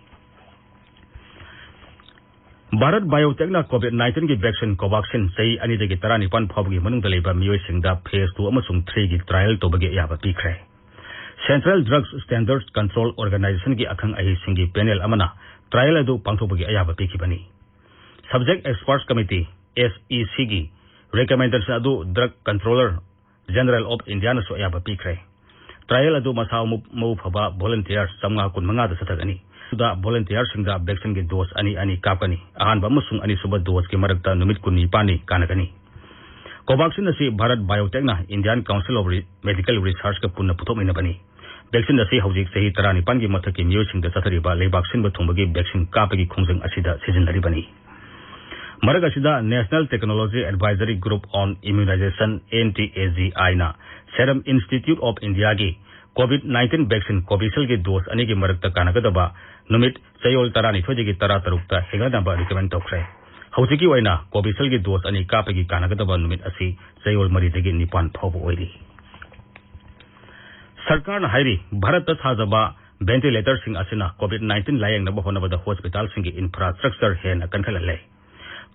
ꯚꯥꯔꯠ ꯕꯥꯏꯑꯣꯇꯦꯛꯅ ꯀꯣꯚꯤꯗ ꯅꯥꯏꯟꯇꯤꯟꯒꯤ ꯚꯦꯛꯁꯤꯟ ꯀꯣꯚꯥꯛꯁꯤꯟ ꯆꯍꯤ ꯑꯅꯤꯗꯒꯤ ꯇꯔꯥꯅꯤꯄꯥꯟ ꯐꯥꯎꯕꯒꯤ ꯃꯅꯨꯡꯗ ꯂꯩꯕ ꯃꯤꯑꯣꯏꯁꯤꯡꯗ ꯐꯦꯖ ꯇꯨ ꯑꯃꯁꯨꯡ ꯊ꯭ꯔꯤꯒꯤ ꯇ꯭ꯔꯥꯏꯌꯦꯜ ꯇꯧꯕꯒꯤ ꯑꯌꯥꯕ ꯄꯤꯈ꯭ꯔꯦ꯫ ꯁꯦꯟꯇ꯭ꯔꯦꯜ ꯗ꯭ꯔꯒꯁ ꯁ꯭ꯇꯦꯟꯗꯔꯗꯁ ꯀꯟꯇ꯭ꯔꯣꯜ ꯑꯣꯔꯒꯅꯥꯏꯖꯦꯁꯟꯒꯤ ꯑꯈꯪ ꯑꯍꯩꯁꯤꯡꯒꯤ ꯄꯦꯅꯦꯜ ꯑꯃꯅ ꯇ꯭ꯔꯥꯏꯌꯦꯜ ꯑꯗꯨ ꯄꯥꯡꯊꯣꯛꯄꯒꯤ ꯑꯌꯥꯕ ꯄꯤꯈꯤꯕꯅꯤ꯫ ꯁꯕꯖꯦꯛ ꯑꯦꯛꯁꯄꯔꯠꯁ ꯀꯃꯤꯇꯤ, ꯑꯦꯁ ꯏ ꯁꯤꯒꯤ ꯔꯤꯀꯃꯦꯟꯗꯦꯁꯟ ꯑꯗꯨ ꯗ꯭ꯔꯒ ꯀꯟꯇ꯭ꯔꯣꯂꯔ ꯖꯦꯅꯔꯦꯜ ꯑꯣꯐ ꯏꯟꯗꯤꯌꯥꯅꯁꯨ ꯑꯌꯥꯕ ꯄꯤꯈ꯭ꯔꯦ꯫ ꯇ꯭ꯔꯥꯏꯌꯦꯜ ꯑꯗꯨ ꯃꯁꯥ ꯃꯎ, ꯃꯎ ꯐꯕ ꯚꯣꯂꯨꯟꯇꯤꯌꯔ ꯆꯥꯝꯃꯉꯥ ꯀꯨꯟꯃꯉꯥꯗ ꯆꯠꯊꯒꯅꯤ꯫ ꯃꯗꯨꯗ ꯚꯣꯂꯨꯟꯇꯤꯌꯔꯁꯤꯡꯗ ꯚꯦꯛꯁꯤꯟꯒꯤ ꯗꯣꯁ ꯑꯅꯤ ꯑꯅꯤ ꯀꯥꯞꯀꯅꯤ꯫ ꯑꯍꯥꯟꯕ ꯑꯃꯁꯨꯡ ꯑꯅꯤꯁꯨꯕ ꯗꯣꯁꯀꯤ ꯃꯔꯛꯇ ꯅꯨꯃꯤꯠ ꯀꯨꯟꯅꯤꯄꯥꯟꯅꯤ ꯀꯥꯟꯅꯒꯅꯤ꯫ ꯀꯣꯚꯥꯛꯁꯤꯟ ꯑꯁꯤ ꯚꯥꯔꯠ ꯕꯥꯏꯑꯣꯇꯦꯛꯅ ꯏꯟꯗꯤꯌꯥꯟ ꯀꯥꯎꯟꯁꯤꯜ ꯑꯣꯐ ꯔꯤ-, ꯃꯦꯗꯤꯀꯦꯜ ꯔꯤꯁꯔꯆꯀ ꯄꯨꯟꯅ ꯄꯨꯊꯣꯛꯃꯤꯟꯅꯕꯅꯤ꯫ ꯚꯦꯛꯁꯤꯟ ꯑꯁꯤ ꯍꯧꯖꯤꯛ ꯆꯍꯤ ꯇꯔꯥꯅꯤꯄꯥꯟꯒꯤ ꯃꯊꯛꯀꯤ ꯃꯤꯑꯣꯏꯁꯤꯡꯗ ꯆꯠꯊꯔꯤꯕ ꯂꯩꯕꯥꯛ ꯁꯤꯟꯕ ꯊꯨꯡꯕꯒꯤ ꯚꯦꯛꯁꯤꯟ ꯀꯥꯞꯄꯒꯤ ꯈꯣꯡꯖꯪ ꯑꯁꯤꯗ ꯁꯤꯖꯤꯟꯅꯔꯤꯕꯅꯤ꯫ ꯃꯔꯛ ꯑꯁꯤꯗ, National Technology Advisory Group on Immunization, N T A G ꯑꯥꯏꯅ Serum Institute of Indiaꯒꯤ ꯀꯣꯚꯤꯗ ꯅꯥꯏꯟꯇꯤꯟ ꯚꯦꯛꯁꯤꯟ ꯀꯣꯚꯤꯁꯤꯜꯒꯤ ꯗꯣꯁ ꯑꯅꯤꯒꯤ ꯃꯔꯛꯇ ꯀꯥꯟꯅꯒꯗꯕ ꯅꯨꯃꯤꯠ ꯆꯌꯣꯜ ꯇꯔꯥꯅꯤꯊꯣꯏꯗꯒꯤ ꯇꯔꯥꯇꯔꯨꯛꯇ ꯍꯦꯟꯒꯠꯅꯕ ꯔꯤꯀꯃꯦꯟ ꯇꯧꯈ꯭ꯔꯦ꯫ ꯍꯧꯖꯤꯛꯀꯤ ꯑꯣꯏꯅ ꯀꯣꯚꯤꯁꯤꯜꯒꯤ ꯗꯣꯁ ꯑꯅꯤ ꯀꯥꯞꯄꯒꯤ ꯀꯥꯟꯅꯒꯗꯕ ꯅꯨꯃꯤꯠ ꯑꯁꯤ ꯆꯌꯣꯜ ꯃꯔꯤꯗꯒꯤ ꯅꯤꯄꯥꯟ ꯐꯥꯎꯕ ꯑꯣꯏꯔꯤ꯫ ꯁꯔꯀꯥꯔꯅ ꯍꯥꯏꯔꯤ, ꯚꯥꯔꯠꯇ ꯁꯥꯖꯕ ꯚꯦꯟꯇꯤꯂꯦꯇꯔꯁꯤꯡ ꯑꯁꯤꯅ ꯀꯣꯚꯤꯗ ꯅꯥꯏꯟꯇꯤꯟ ꯂꯥꯌꯦꯡꯅꯕ ꯍꯣꯠꯅꯕꯗ ꯍꯣꯁꯄꯤꯇꯥꯜꯁꯤꯡꯒꯤ ꯏꯟꯐ꯭ꯔꯥꯁ꯭ꯇ꯭ꯔꯛꯆꯔ ꯍꯦꯟꯅ ꯀꯟꯈꯠꯍꯜꯂꯦ꯫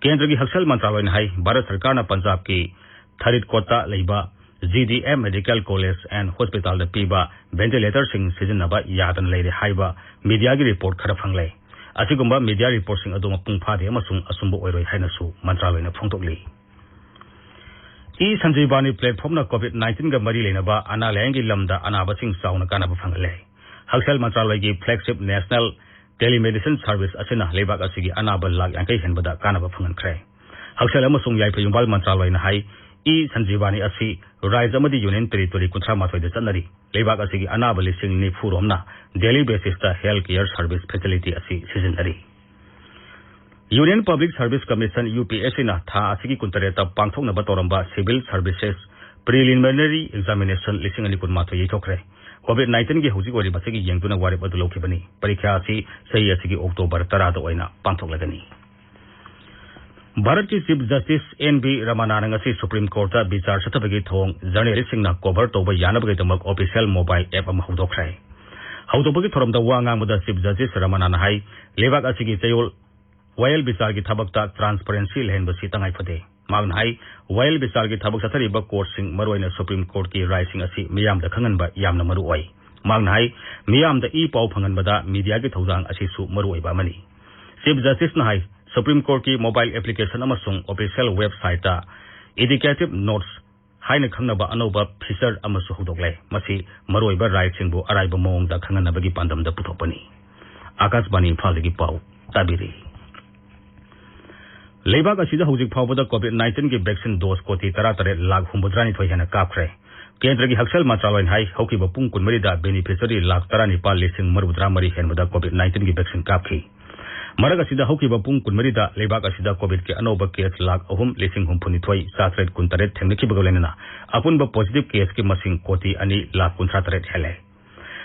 ꯀꯦꯟꯗ꯭ꯔꯒꯤ ꯍꯛꯁꯦꯜ ꯃꯟꯇ꯭ꯔꯥꯂꯣꯏꯅ ꯍꯥꯏ, ꯚꯥꯔꯠ ꯁꯔꯀꯥꯔꯅ ꯄꯟꯖꯥꯕꯀꯤ ꯐꯔꯤꯗꯀꯣꯠꯇ ꯂꯩꯕ G D M medical college and ꯍꯣꯁꯄꯤꯇꯥꯜꯗ ꯄꯤꯕ ꯚꯦꯟꯇꯤꯂꯦꯇꯔꯁꯤꯡ ꯁꯤꯖꯤꯟꯅꯕ ꯌꯥꯗꯅ ꯂꯩꯔꯦ ꯍꯥꯏꯕ ꯃꯤꯗꯤꯌꯥꯒꯤ ꯔꯤꯄꯣꯔꯠ ꯈꯔ ꯐꯪꯂꯦ꯫ ꯑꯁꯤꯒꯨꯝꯕ ꯃꯤꯗꯤꯌꯥ ꯔꯤꯄꯣꯔꯠꯁꯤꯡ ꯑꯗꯨ ꯃꯄꯨꯡ ꯐꯥꯗꯦ ꯑꯃꯁꯨꯡ ꯑꯆꯨꯝꯕ ꯑꯣꯏꯔꯣꯏ ꯍꯥꯏꯅꯁꯨ ꯃꯟꯇ꯭ꯔꯥꯂꯣꯏꯅ ꯐꯣꯡꯗꯣꯛꯂꯤ꯫ ꯏ ꯁꯟꯖꯤꯕꯥꯅꯤ ꯄ꯭ꯂꯦꯠꯐꯣꯝꯅ ꯀꯣꯚꯤꯗ ꯅꯥꯏꯟꯇꯤꯟꯒ ꯃꯔꯤ ꯂꯩꯅꯕ ꯑꯅꯥ ꯂꯥꯌꯦꯡꯒꯤ ꯂꯝꯗ ꯑꯅꯥꯕꯁꯤꯡ ꯆꯥꯎꯅ ꯀꯥꯟꯅꯕ ꯐꯪꯍꯜꯂꯦ꯫ ꯍꯛꯁꯦꯜ ꯃꯟꯇ꯭ꯔꯥꯂꯣꯏꯒꯤ ꯐ꯭ꯂꯦꯒꯁꯤꯞ ꯅꯦꯁꯅꯦꯜ ꯇꯦꯂꯤꯃꯦꯗꯤꯁꯤꯟ ꯁꯔꯚꯤꯁ ꯑꯁꯤꯅ ꯂꯩꯕꯥꯛ ꯑꯁꯤꯒꯤ ꯑꯅꯥꯕ ꯂꯥꯈ ꯌꯥꯡꯈꯩ ꯍꯦꯟꯕꯗ ꯀꯥꯟꯅꯕ ꯐꯪꯍꯟꯈ꯭ꯔꯦ꯫ ꯍꯛꯁꯦꯜ ꯑꯃꯁꯨꯡ ꯌꯥꯏꯐ ꯌꯨꯝꯕꯥꯜ ꯃꯟꯇ꯭ꯔꯥꯂꯣꯏꯅ ꯍꯥꯏ, ꯏ ꯁꯟꯖꯤꯕꯥꯅꯤ ꯑꯁꯤ ꯔꯥꯖ꯭ꯌ ꯑꯃꯗꯤ ꯌꯨꯅꯤꯌꯟ ꯇꯦꯔꯤꯇꯣꯔꯤ ꯀꯨꯟꯊ꯭ꯔꯥ ꯃꯥꯊꯣꯏꯗ ꯆꯠꯅꯔꯤ꯫ ꯂꯩꯕꯥꯛ ꯑꯁꯤꯒꯤ ꯑꯅꯥꯕ ꯂꯤꯁꯤꯡ ꯅꯤꯐꯨ ꯔꯣꯝꯅ ꯗꯦꯂꯤ ꯕꯦꯁꯤꯁꯇ ꯍꯦꯜꯊ ꯀꯦꯌꯔ ꯁꯔꯚꯤꯁ ꯐꯦꯁꯤꯂꯤꯇꯤ ꯑꯁꯤ ꯁꯤꯖꯤꯟꯅꯔꯤ꯫ Union Public Service Commission, U P S C ꯅ ꯊꯥ ꯑꯁꯤꯒꯤ ꯀꯨꯟꯇꯔꯦꯠꯇ ꯄꯥꯡꯊꯣꯛꯅꯕ ꯇꯧꯔꯝꯕ Civil Services Preliminary Examination ꯂꯤꯁꯤꯡ ꯑꯅꯤ ꯀꯨꯟꯃꯥꯊꯣꯏ ꯌꯩꯊꯣꯛꯈ꯭ꯔꯦ꯫ COVID nineteen ꯒꯤ ꯍꯧꯖꯤꯛ ꯑꯣꯏꯔꯤꯕ ꯑꯁꯤꯒꯤ ꯌꯦꯡꯗꯨꯅ ꯋꯥꯔꯦꯞ ꯑꯗꯨ ꯂꯧꯈꯤꯕꯅꯤ꯫ ꯄꯔꯤꯈ꯭ꯌꯥ ꯑꯁꯤ ꯆꯍꯤ ꯑꯁꯤꯒꯤ October ꯇꯔꯥꯗ ꯑꯣꯏꯅ ꯄꯥꯡꯊꯣꯛꯂꯒꯅꯤ꯫ ꯚꯥꯔꯠꯀꯤ Chief Justice N V Ramana ꯅ ꯉꯁꯤ Supreme Court ꯇ ꯕꯤꯆꯥꯔ ꯆꯠꯊꯕꯒꯤ ꯊꯧꯑꯣꯡ journalist ꯁꯤꯡꯅ cover ꯇꯧꯕ ꯌꯥꯅꯕꯒꯤꯗꯃꯛ official mobile app ꯑꯃ ꯍꯧꯗꯣꯛꯈ꯭ꯔꯦ꯫ ꯍꯧꯗꯣꯛꯄꯒꯤ ꯊꯧꯔꯝꯗ ꯋꯥ ꯉꯥꯡꯕꯗ Chief Justice Ramana ꯅ ꯍꯥꯏ, ꯂꯩꯕꯥꯛ ꯑꯁꯤꯒꯤ ꯆꯌꯣꯜ ꯋꯥꯌꯦꯜ ꯕꯤꯆꯥꯔꯒꯤ ꯊꯕꯛꯇ transparency ꯂꯩꯍꯟꯕꯁꯤ ꯇꯉꯥꯏ ꯐꯗꯦ꯫ ꯃꯍꯥꯛꯅ ꯍꯥꯏ, ꯋꯥꯌꯦꯜ ꯕꯤꯆꯥꯔꯒꯤ ꯊꯕꯛ ꯆꯠꯊꯔꯤꯕ court ꯁꯤꯡ, ꯃꯔꯨꯑꯣꯏꯅ Supreme Court ꯀꯤ ꯔꯥꯏꯁꯤꯡ ꯑꯁꯤ ꯃꯤꯌꯥꯝꯗ ꯈꯪꯍꯟꯕ ꯌꯥꯝꯅ ꯃꯔꯨ ꯑꯣꯏ꯫ ꯃꯍꯥꯛꯅ ꯍꯥꯏ, ꯃꯤꯌꯥꯝꯗ ꯏ ꯄꯥꯎ ꯐꯪꯍꯟꯕꯗ media ꯒꯤ ꯊꯧꯗꯥꯡ ꯑꯁꯤꯁꯨ ꯃꯔꯨ ꯑꯣꯏꯕ ꯑꯃꯅꯤ꯫ Chief Justice ꯅ ꯍꯥꯏ, Supreme Court ꯀꯤ mobile application ꯑꯃꯁꯨꯡ official website ꯇ educative notes ꯍꯥꯏꯅ ꯈꯪꯅꯕ ꯑꯅꯧꯕ feature ꯑꯃꯁꯨ ꯍꯧꯗꯣꯛꯂꯦ꯫ ꯃꯁꯤ ꯃꯔꯨꯑꯣꯏꯕ ꯔꯥꯏꯁꯤꯡꯕꯨ ꯑꯔꯥꯏꯕ ꯃꯑꯣꯡꯗ ꯈꯪꯍꯟꯅꯕꯒꯤ ꯄꯥꯟꯗꯝꯗ ꯄꯨꯊꯣꯛꯄꯅꯤ꯫ ꯑꯥꯀꯥꯁꯕꯥꯅꯤ ꯏꯝꯐꯥꯜꯗꯒꯤ ꯄꯥꯎ ꯇꯥꯕꯤꯔꯤ꯫ ꯂꯩꯕꯥꯛ ꯑꯁꯤꯗ ꯍꯧꯖꯤꯛ ꯐꯥꯎꯕꯗ COVID nineteen ꯒꯤ vaccine dose ꯀꯣꯇꯤ ꯇꯔꯥꯇꯔꯦꯠ ꯂꯥꯈ ꯍꯨꯝꯐꯨꯇꯔꯥꯅꯤꯊꯣꯏ ꯍꯦꯟꯅ ꯀꯥꯞꯈ꯭ꯔꯦ꯫ ꯀꯦꯟꯗ꯭ꯔꯒꯤ ꯍꯛꯁꯦꯜ ꯃꯟꯇ꯭ꯔꯥꯂꯣꯏꯅ ꯍꯥꯏ, ꯍꯧꯈꯤꯕ ꯄꯨꯡ ꯀꯨꯟꯃꯔꯤꯗ beneficiary ꯂꯥꯈ ꯇꯔꯥꯅꯤꯄꯥꯜ ꯂꯤꯁꯤꯡ ꯃꯔꯤꯐꯨꯇꯔꯥꯃꯔꯤ ꯍꯦꯟꯕꯗ COVID nineteen ꯒꯤ vaccine ꯀꯥꯞꯈꯤ꯫ ꯃꯔꯛ ꯑꯁꯤꯗ ꯍꯧꯈꯤꯕ ꯄꯨꯡ ꯀꯨꯟꯃꯔꯤꯗ ꯂꯩꯕꯥꯛ ꯑꯁꯤꯗ COVID ꯀꯤ ꯑꯅꯧꯕ case ꯂꯥꯈ ꯑꯍꯨꯝ ꯂꯤꯁꯤꯡ ꯍꯨꯝꯐꯨꯅꯤꯊꯣꯏ ꯆꯥꯇꯔꯦꯠ ꯀꯨꯟꯇꯔꯦꯠ ꯊꯦꯡꯅꯈꯤꯕꯒ ꯂꯣꯏꯅꯅ ꯑꯄꯨꯟꯕ positive case ꯀꯤ ꯃꯁꯤꯡ ꯀꯣꯇꯤ ꯑꯅꯤ ꯂꯥꯈ ꯀꯨꯟꯊ꯭ꯔꯥ ꯇꯔꯦꯠ ꯍꯦꯜꯂꯦ꯫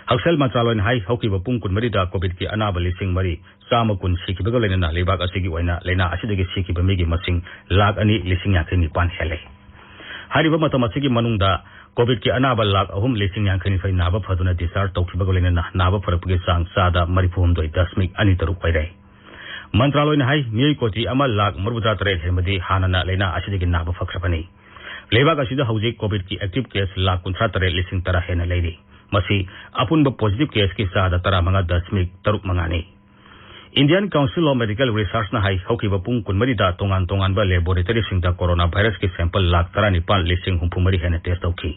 ꯍꯛꯁꯦꯜ ꯃꯟꯇ꯭ꯔꯥꯂꯣꯏꯅ ꯍꯥꯏ, ꯍꯧꯈꯤꯕ ꯄꯨꯡ ꯀꯨꯟꯃꯔꯤꯗ COVID ꯀꯤ ꯑꯅꯥꯕ ꯂꯤꯁꯤꯡ ꯃꯔꯤ ꯆꯥꯝꯃ ꯀꯨꯟ ꯁꯤꯈꯤꯕꯒ ꯂꯣꯏꯅꯅ ꯂꯩꯕꯥꯛ ꯑꯁꯤꯒꯤ ꯑꯣꯏꯅ ꯂꯥꯏꯅꯥ ꯑꯁꯤꯗꯒꯤ ꯁꯤꯈꯤꯕ ꯃꯤꯒꯤ ꯃꯁꯤꯡ ꯂꯥꯈ ꯑꯅꯤ ꯂꯤꯁꯤꯡ ꯌꯥꯡꯈꯩ ꯅꯤꯄꯥꯟ ꯍꯦꯜꯂꯦ꯫ ꯍꯥꯏꯔꯤꯕ ꯃꯇꯝ ꯑꯁꯤꯒꯤ ꯃꯅꯨꯡꯗ COVID ꯀꯤ ꯑꯅꯥꯕ ꯂꯥꯈ ꯑꯍꯨꯝ ꯂꯤꯁꯤꯡ ꯌꯥꯡꯈꯩ ꯅꯤꯊꯣꯏ ꯅꯥꯕ ꯐꯗꯨꯅ discharge ꯇꯧꯈꯤꯕꯒ ꯂꯣꯏꯅꯅ ꯅꯥꯕ ꯐꯔꯛꯄꯒꯤ ꯆꯥꯡ ꯆꯥꯗ ꯃꯔꯤꯐꯨ ꯍꯨꯝꯗꯣꯏ ꯗꯁꯃꯤꯛ ꯑꯅꯤ ꯇꯔꯨꯛ ꯑꯣꯏꯔꯦ꯫ ꯃꯟꯇ꯭ꯔꯥꯂꯣꯏꯅ ꯍꯥꯏ, ꯃꯤꯑꯣꯏ ꯀꯣꯇꯤ ꯑꯃ ꯂꯥꯈ ꯃꯔꯤꯐꯨꯇꯔꯥ ꯇꯔꯦꯠ ꯍꯦꯟꯕꯗꯤ ꯍꯥꯟꯅꯅ ꯂꯥꯏꯅꯥ ꯑꯁꯤꯗꯒꯤ ꯅꯥꯕ ꯐꯈ꯭ꯔꯕꯅꯤ꯫ ꯂꯩꯕꯥꯛ ꯑꯁꯤꯗ ꯍꯧꯖꯤꯛ COVID ꯀꯤ active case ꯂꯥꯈ ꯀꯨꯟꯊ꯭ꯔꯥ ꯇꯔꯦꯠ ꯂꯤꯁꯤꯡ ꯇꯔꯥ ꯍꯦꯟꯅ ꯂꯩꯔꯤ꯫ ꯃꯁꯤ ꯑꯄꯨꯟꯕ positive case ꯀꯤ ꯆꯥꯗ ꯇꯔꯥꯃꯉꯥ ꯗꯁꯃꯤꯛ ꯇꯔꯨꯛ ꯃꯉꯥꯅꯤ꯫ Indian Council of Medical Research ꯅ ꯍꯥꯏ, ꯍꯧꯈꯤꯕ ꯄꯨꯡ ꯀꯨꯟꯃꯔꯤꯗ ꯇꯣꯉꯥꯟ ꯇꯣꯉꯥꯟꯕ laboratory ꯁꯤꯡꯗ corona virus ꯀꯤ sample ꯂꯥꯈ ꯇꯔꯥꯅꯤꯄꯥꯜ ꯂꯤꯁꯤꯡ ꯍꯨꯝꯐꯨ ꯃꯔꯤ ꯍꯦꯟꯅ test ꯇꯧꯈꯤ꯫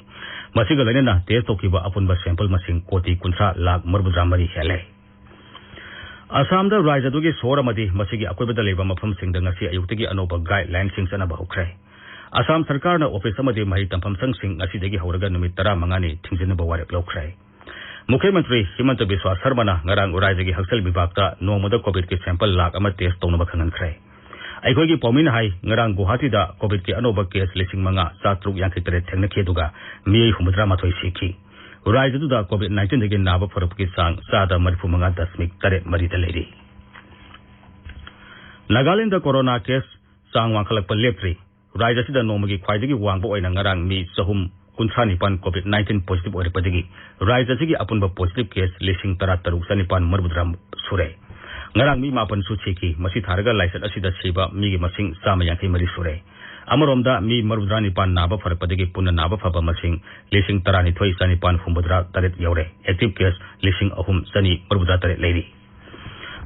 ꯃꯁꯤꯒ ꯂꯣꯏꯅꯅ test ꯇꯧꯈꯤꯕ ꯑꯄꯨꯟꯕ sample ꯃꯁꯤꯡ ꯀꯣꯇꯤ ꯀꯨꯟꯊ꯭ꯔꯥ ꯂꯥꯈ ꯃꯔꯤꯐꯨꯇꯔꯥꯃꯔꯤ ꯍꯦꯜꯂꯦ꯫ ꯑꯁꯥꯝꯗ ꯔꯥꯖ꯭ꯌ ꯑꯗꯨꯒꯤ ꯁꯣꯍꯣꯔ ꯑꯃꯗꯤ ꯃꯁꯤꯒꯤ ꯑꯀꯣꯏꯕꯗ ꯂꯩꯕ ꯃꯐꯝꯁꯤꯡꯗ ꯉꯁꯤ ꯑꯌꯨꯛꯇꯒꯤ ꯑꯅꯧꯕ guideline ꯁꯤꯡ ꯆꯠꯅꯕ ꯍꯧꯈ꯭ꯔꯦ꯫ ꯑꯁꯥꯝ ꯁꯔꯀꯥꯔꯅ office ꯑꯃꯗꯤ ꯃꯍꯩ ꯇꯝꯐꯝ ꯁꯪꯁꯤꯡ ꯉꯁꯤꯗꯒꯤ ꯍꯧꯔꯒ ꯅꯨꯃꯤꯠ ꯇꯔꯥꯃꯉꯥꯅꯤ ꯊꯤꯡꯖꯤꯟꯅꯕ ꯋꯥꯔꯦꯞ ꯂꯧꯈ꯭ꯔꯦ꯫ ꯃꯨꯈ꯭ꯌ ꯃꯟꯇ꯭ꯔꯤ ꯍꯤꯃꯟꯇ ꯕꯤꯁ꯭ꯋꯥ ꯁꯔꯃꯅ ꯉꯔꯥꯡ ꯔꯥꯖ꯭ꯌꯒꯤ ꯍꯛꯁꯦꯜ ꯕꯤꯚꯥꯒꯇ ꯅꯣꯡꯃꯗ ꯀꯣꯚꯤꯗꯀꯤ ꯁꯦꯝꯄꯜ ꯂꯥꯈ ꯑꯃ ꯇꯦꯁ ꯇꯧꯅꯕ ꯈꯪꯍꯟꯈ꯭ꯔꯦ꯫ ꯑꯩꯈꯣꯏꯒꯤ ꯄꯥꯎꯃꯤꯅ ꯍꯥꯏ, ꯉꯔꯥꯡ ꯒꯨꯋꯥꯍꯥꯇꯤꯗ ꯀꯣꯚꯤꯗꯀꯤ ꯑꯅꯧꯕ ꯀꯦꯁ ꯂꯤꯁꯤꯡ ꯃꯉꯥ ꯆꯥꯇ꯭ꯔꯨꯛ ꯌꯥꯡꯈꯩ ꯇꯔꯦꯠ ꯊꯦꯡꯅꯈꯤ, ꯑꯗꯨꯒ ꯃꯤꯑꯣꯏ ꯍꯨꯝꯐꯨꯇꯔꯥ ꯃꯥꯊꯣꯏ ꯁꯤꯈꯤ꯫ ꯔꯥꯖ꯭ꯌꯗꯨꯗ ꯀꯣꯚꯤꯗ ꯅꯥꯏꯟꯇꯤꯟꯗꯒꯤ ꯅꯥꯕ ꯐꯔꯛꯄꯒꯤ ꯆꯥꯡ ꯆꯥꯗ ꯃꯔꯤꯐꯨ ꯃꯉꯥ ꯗꯁꯃꯤꯛ ꯇꯔꯦꯠ ꯃꯔꯤꯗ ꯂꯩꯔꯤ꯫ ꯅꯥꯒꯥꯂꯦꯟꯗ ꯀꯣꯔꯣꯅꯥ ꯀꯦꯁ ꯆꯥꯡ ꯋꯥꯡꯈꯠꯂꯛꯄ ꯂꯦꯞꯇ꯭ꯔꯤ꯫ ꯔꯥꯖ꯭ꯌ ꯑꯁꯤꯗ ꯅꯣꯡꯃꯒꯤ ꯈ꯭ꯋꯥꯏꯗꯒꯤ ꯋꯥꯡꯕ ꯑꯣꯏꯅ ꯉꯔꯥꯡ ꯃꯤ ꯆꯍꯨꯝ ꯀꯨꯟꯊ꯭ꯔꯥ ꯅꯤꯄꯥꯟ ꯀꯣꯚꯤꯗ ꯅꯥꯏꯟꯇꯤꯟ ꯄꯣꯖꯤꯇꯤꯚ ꯑꯣꯏꯔꯛꯄꯗꯒꯤ ꯔꯥꯖ꯭ꯌ ꯑꯁꯤꯒꯤ ꯑꯄꯨꯟꯕ ꯄꯣꯖꯤꯇꯤꯚ ꯀꯦꯁ ꯂꯤꯁꯤꯡ ꯇꯔꯥ ꯇꯔꯨꯛ ꯆꯅꯤꯄꯥꯟ ꯃꯔꯤꯐꯨꯇꯔꯥ ꯁꯨꯔꯦ꯫ ꯉꯔꯥꯡ ꯃꯤ ꯃꯥꯄꯟꯁꯨ ꯁꯤꯈꯤ꯫ ꯃꯁꯤ ꯊꯥꯔꯒ ꯂꯥꯏꯆꯠ ꯑꯁꯤꯗ ꯁꯤꯕ ꯃꯤꯒꯤ ꯃꯁꯤꯡ ꯆꯥꯝꯃ ꯌꯥꯡꯈꯩ ꯃꯔꯤ ꯁꯨꯔꯦ꯫ ꯑꯃꯔꯣꯝꯗ, ꯃꯤ ꯃꯔꯤꯐꯨꯇꯔꯥ ꯅꯤꯄꯥꯟ ꯅꯥꯕ ꯐꯔꯛꯄꯗꯒꯤ ꯄꯨꯟꯅ ꯅꯥꯕ ꯐꯕ ꯃꯁꯤꯡ ꯂꯤꯁꯤꯡ ꯇꯔꯥꯅꯤꯊꯣꯏ ꯆꯅꯤꯄꯥꯟ ꯍꯨꯝꯐꯨꯇꯔꯥ ꯇꯔꯦꯠ ꯌꯧꯔꯦ꯫ ꯑꯦꯛꯇꯤꯚ ꯀꯦꯁ ꯂꯤꯁꯤꯡ ꯑꯍꯨꯝ ꯆꯅꯤ ꯃꯔꯤꯐꯨꯇꯔꯥ ꯇꯔꯦꯠ ꯂꯩꯔꯤ꯫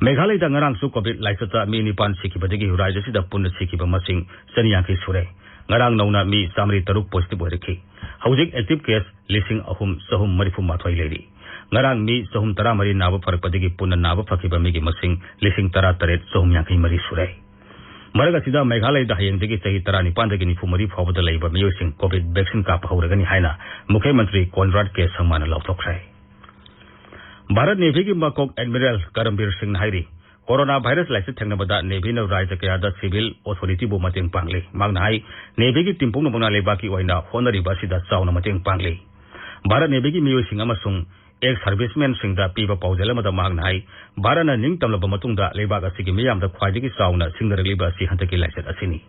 ꯃꯦꯘꯥꯂꯌꯗ ꯉꯔꯥꯡꯁꯨ ꯀꯣꯚꯤꯗ ꯂꯥꯏꯆꯠꯇ ꯃꯤ ꯅꯤꯄꯥꯟ ꯁꯤꯈꯤꯕꯗꯒꯤ ꯔꯥꯖ꯭ꯌ ꯑꯁꯤꯗ ꯄꯨꯟꯅ ꯁꯤꯈꯤꯕ ꯃꯁꯤꯡ ꯆꯅꯤ ꯌꯥꯡꯈꯩ ꯁꯨꯔꯦ꯫ ꯉꯔꯥꯡ ꯅꯧꯅ ꯃꯤ ꯆꯥꯃꯔꯤ ꯇꯔꯨꯛ ꯄꯣꯖꯤꯇꯤꯚ ꯑꯣꯏꯔꯛꯈꯤ꯫ ꯍꯧꯖꯤꯛ ꯑꯦꯛꯇꯤꯚ ꯀꯦꯁ ꯂꯤꯁꯤꯡ ꯑꯍꯨꯝ ꯆꯍꯨꯝ ꯃꯔꯤꯐꯨ ꯃꯥꯊꯣꯏ ꯂꯩꯔꯤ꯫ ꯉꯔꯥꯡ ꯃꯤ ꯆꯍꯨꯝ ꯇꯔꯥꯃꯔꯤ ꯅꯥꯕ ꯐꯔꯛꯄꯗꯒꯤ ꯄꯨꯟꯅ ꯅꯥꯕ ꯐꯈꯤꯕ ꯃꯤꯒꯤ ꯃꯁꯤꯡ ꯂꯤꯁꯤꯡ ꯇꯔꯥ ꯇꯔꯦꯠ ꯆꯍꯨꯝ ꯌꯥꯡꯈꯩ ꯃꯔꯤ ꯁꯨꯔꯦ꯫ ꯃꯔꯛ ꯑꯁꯤꯗ, ꯃꯦꯘꯥꯂꯌꯗ ꯍꯌꯦꯡꯗꯒꯤ ꯆꯍꯤ ꯇꯔꯥꯅꯤꯄꯥꯟꯗꯒꯤ ꯅꯤꯐꯨ ꯃꯔꯤ ꯐꯥꯎꯕꯗ ꯂꯩꯕ ꯃꯤꯑꯣꯏꯁꯤꯡ ꯀꯣꯚꯤꯗ ꯚꯦꯛꯁꯤꯟ ꯀꯥꯞꯄ ꯍꯧꯔꯒꯅꯤ ꯍꯥꯏꯅ ꯃꯨꯈ꯭ꯌ ꯃꯟꯇ꯭ꯔꯤ ꯀꯣꯟꯔꯥꯗ ꯀꯦ ꯁꯪꯃꯥꯅ ꯂꯥꯎꯊꯣꯛꯈ꯭ꯔꯦ꯫ ꯚꯥꯔꯠ ꯅꯦꯚꯤꯒꯤ ꯃꯀꯣꯛ ꯑꯦꯗꯃꯤꯔꯦꯜ ꯀꯔꯝꯕꯤꯔ ꯁꯤꯡꯅ ꯍꯥꯏꯔꯤ, ꯀꯣꯔꯣꯅꯥ ꯚꯥꯏꯔꯁ ꯂꯥꯏꯆꯠ ꯊꯦꯡꯅꯕꯗ ꯅꯦꯚꯤꯅ ꯔꯥꯖ꯭ꯌ ꯀꯌꯥꯗ ꯁꯤꯚꯤꯜ ꯑꯣꯊꯣꯔꯤꯇꯤꯕꯨ ꯃꯇꯦꯡ ꯄꯥꯡꯂꯤ꯫ ꯃꯍꯥꯛꯅ ꯍꯥꯏ, ꯅꯦꯚꯤꯒꯤ ꯇꯤꯝ ꯄꯨꯝꯅꯃꯛꯅ ꯂꯩꯕꯥꯛꯀꯤ ꯑꯣꯏꯅ ꯍꯣꯠꯅꯔꯤꯕ ꯑꯁꯤꯗ ꯆꯥꯎꯅ ꯃꯇꯦꯡ ꯄꯥꯡꯂꯤ꯫ ꯚꯥꯔꯠ ꯅꯦꯚꯤꯒꯤ ꯃꯤꯑꯣꯏꯁꯤꯡ ꯑꯃꯁꯨꯡ ꯑꯦꯛꯁ ꯁꯔꯚꯤꯁꯃꯦꯟꯁꯤꯡꯗ ꯄꯤꯕ ꯄꯥꯎꯖꯦꯜ ꯑꯃꯗ ꯃꯍꯥꯛꯅ ꯍꯥꯏ, ꯚꯥꯔꯠꯅ ꯅꯤꯡꯇꯝꯂꯕ ꯃꯇꯨꯡꯗ ꯂꯩꯕꯥꯛ ꯑꯁꯤꯒꯤ ꯃꯤꯌꯥꯝꯗ ꯈ꯭ꯋꯥꯏꯗꯒꯤ ꯆꯥꯎꯅ ꯁꯤꯡꯅꯔꯛꯂꯤꯕ ꯑꯁꯤ ꯍꯟꯗꯛꯀꯤ ꯂꯥꯏꯆꯠ ꯑꯁꯤꯅꯤ꯫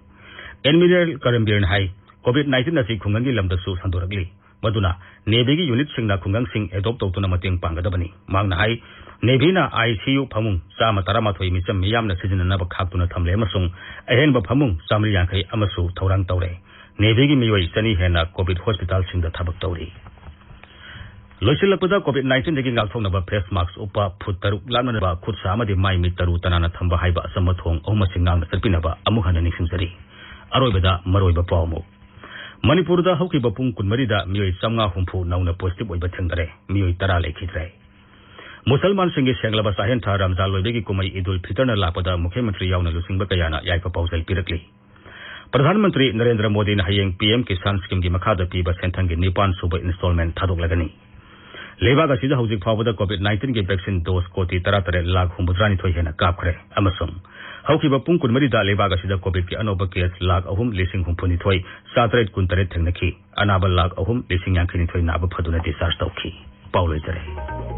ꯑꯦꯗꯃꯤꯔꯦꯜ ꯀꯔꯝꯕꯤꯔꯅ ꯍꯥꯏ, ꯀꯣꯚꯤꯗ ꯅꯥꯏꯟꯇꯤꯟ ꯑꯁꯤ ꯈꯨꯡꯒꯪꯒꯤ ꯂꯝꯗꯁꯨ ꯁꯟꯗꯣꯔꯛꯂꯤ꯫ ꯃꯗꯨꯅ ꯅꯦꯚꯤꯒꯤ ꯌꯨꯅꯤꯠꯁꯤꯡꯅ ꯈꯨꯡꯒꯪꯁꯤꯡ ꯑꯦꯗꯣꯞ ꯇꯧꯗꯨꯅ ꯃꯇꯦꯡ ꯄꯥꯡꯒꯗꯕꯅꯤ꯫ ꯃꯍꯥꯛꯅ ꯍꯥꯏ, ꯅꯦꯚꯤꯅ ꯑꯥꯏ ꯁꯤ ꯌꯨ ꯐꯃꯨꯡ ꯆꯥꯝꯃ ꯇꯔꯥꯃꯥꯊꯣꯏ ꯃꯤꯆꯝ ꯃꯤꯌꯥꯝꯅ ꯁꯤꯖꯤꯟꯅꯅꯕ ꯈꯥꯛꯇꯨꯅ ꯊꯝꯂꯦ ꯑꯃꯁꯨꯡ ꯑꯍꯦꯟꯕ ꯐꯃꯨꯡ ꯆꯥꯃꯔꯤ ꯌꯥꯡꯈꯩ ꯑꯃꯁꯨ ꯊꯧꯔꯥꯡ ꯇꯧꯔꯦ꯫ ꯅꯦꯚꯤꯒꯤ ꯃꯤꯑꯣꯏ ꯆꯅꯤ ꯍꯦꯟꯅ ꯀꯣꯚꯤꯗ ꯍꯣꯁꯄꯤꯇꯥꯜꯁꯤꯡꯗ ꯊꯕꯛ ꯇꯧꯔꯤ꯫ ꯂꯣꯏꯁꯤꯜꯂꯛꯄꯗ, ꯀꯣꯚꯤꯗ ꯅꯥꯏꯟꯇꯤꯟꯗꯒꯤ ꯉꯥꯛꯊꯣꯛꯅꯕ ꯐꯦꯁ ꯃꯥꯛꯁ ꯎꯞꯄ, ꯐꯨꯠ ꯇꯔꯨꯛ ꯂꯥꯞꯅꯅꯕ, ꯈꯨꯠ ꯁꯥ ꯑꯃꯗꯤ ꯃꯥꯏ ꯃꯤꯠ ꯇꯔꯨ ꯇꯅꯥꯟꯅ ꯊꯝꯕ ꯍꯥꯏꯕ ꯑꯆꯝꯕ ꯊꯣꯡ ꯑꯍꯨꯝ ꯑꯁꯤ ꯉꯥꯛꯅ ꯆꯠꯄꯤꯅꯕ ꯑꯃꯨꯛ ꯍꯟꯅ ꯅꯤꯡꯁꯤꯡꯖꯔꯤ꯫ ꯑꯔꯣꯏꯕꯗ ꯃꯔꯨꯑꯣꯏꯕ ꯄꯥꯎ ꯑꯃꯨꯛ꯫ ꯃꯅꯤꯄꯨꯔꯗ ꯍꯧꯈꯤꯕ ꯄꯨꯡ ꯀꯨꯟꯃꯔꯤꯗ ꯃꯤꯑꯣꯏ ꯆꯥꯝꯃꯉꯥ ꯍꯨꯝꯐꯨ ꯅꯧꯅ ꯄꯣꯖꯤꯇꯤꯚ ꯑꯣꯏꯕ ꯊꯦꯡꯅꯔꯦ꯫ ꯃꯤꯑꯣꯏ ꯇꯔꯥ ꯂꯩꯈꯤꯗ꯭ꯔꯦ꯫ ꯃꯨꯁꯜꯃꯥꯟꯁꯤꯡꯒꯤ ꯁꯦꯡꯂꯕ ꯆꯥꯛꯍꯦꯟ ꯊꯥ ꯔꯝꯖꯥꯟ ꯂꯣꯏꯕꯒꯤ ꯀꯨꯝꯍꯩ ꯏꯗꯨꯜ ꯐꯤꯇꯔꯅ ꯂꯥꯛꯄꯗ ꯃꯨꯈ꯭ꯌ ꯃꯟꯇ꯭ꯔꯤ ꯌꯥꯎꯅ ꯂꯨꯆꯤꯡꯕ ꯀꯌꯥꯅ ꯌꯥꯏꯐ ꯄꯥꯎꯖꯦꯜ ꯄꯤꯔꯛꯂꯤ꯫ ꯄ꯭ꯔꯙꯥꯟ ꯃꯟꯇ꯭ꯔꯤ ꯅꯔꯦꯟꯗ꯭ꯔ ꯃꯣꯗꯤꯅ ꯍꯌꯦꯡ ꯄꯤ ꯑꯦꯝ ꯀꯤꯁꯥꯟ ꯁ꯭ꯀꯤꯝꯒꯤ ꯃꯈꯥꯗ ꯄꯤꯕ ꯁꯦꯟꯊꯪꯒꯤ ꯅꯤꯄꯥꯟ ꯁꯨꯕ ꯏꯟꯁꯇꯣꯜꯃꯦꯟ ꯊꯥꯗꯣꯛꯂꯒꯅꯤ꯫ ꯂꯩꯕꯥꯛ ꯑꯁꯤꯗ ꯍꯧꯖꯤꯛ ꯐꯥꯎꯕꯗ COVID nineteen ꯒꯤ vaccine dose ꯀꯣꯇꯤ ꯇꯔꯥꯇꯔꯦꯠ ꯂꯥꯈ ꯍꯨꯝꯐꯨꯇꯔꯥꯅꯤꯊꯣꯏ ꯍꯦꯟꯅ ꯀꯥꯞꯈ꯭ꯔꯦ ꯑꯃꯁꯨꯡ ꯍꯧꯈꯤꯕ ꯄꯨꯡ ꯀꯨꯟꯃꯔꯤꯗ ꯂꯩꯕꯥꯛ ꯑꯁꯤꯗ COVID ꯀꯤ ꯑꯅꯧꯕ case ꯂꯥꯈ ꯑꯍꯨꯝ ꯂꯤꯁꯤꯡ ꯍꯨꯝꯐꯨꯅꯤꯊꯣꯏ ꯆꯥꯇꯔꯦꯠ ꯀꯨꯟꯇꯔꯦꯠ ꯊꯦꯡꯅꯈꯤ꯫ ꯑꯅꯥꯕ ꯂꯥꯈ ꯑꯍꯨꯝ ꯂꯤꯁꯤꯡ ꯌꯥꯡꯈꯩꯅꯤꯊꯣꯏ ꯅꯥꯕ ꯐꯗꯨꯅ discharge ꯇꯧꯈꯤ꯫ ꯄꯥꯎ ꯂꯣꯏꯖꯔꯦ꯫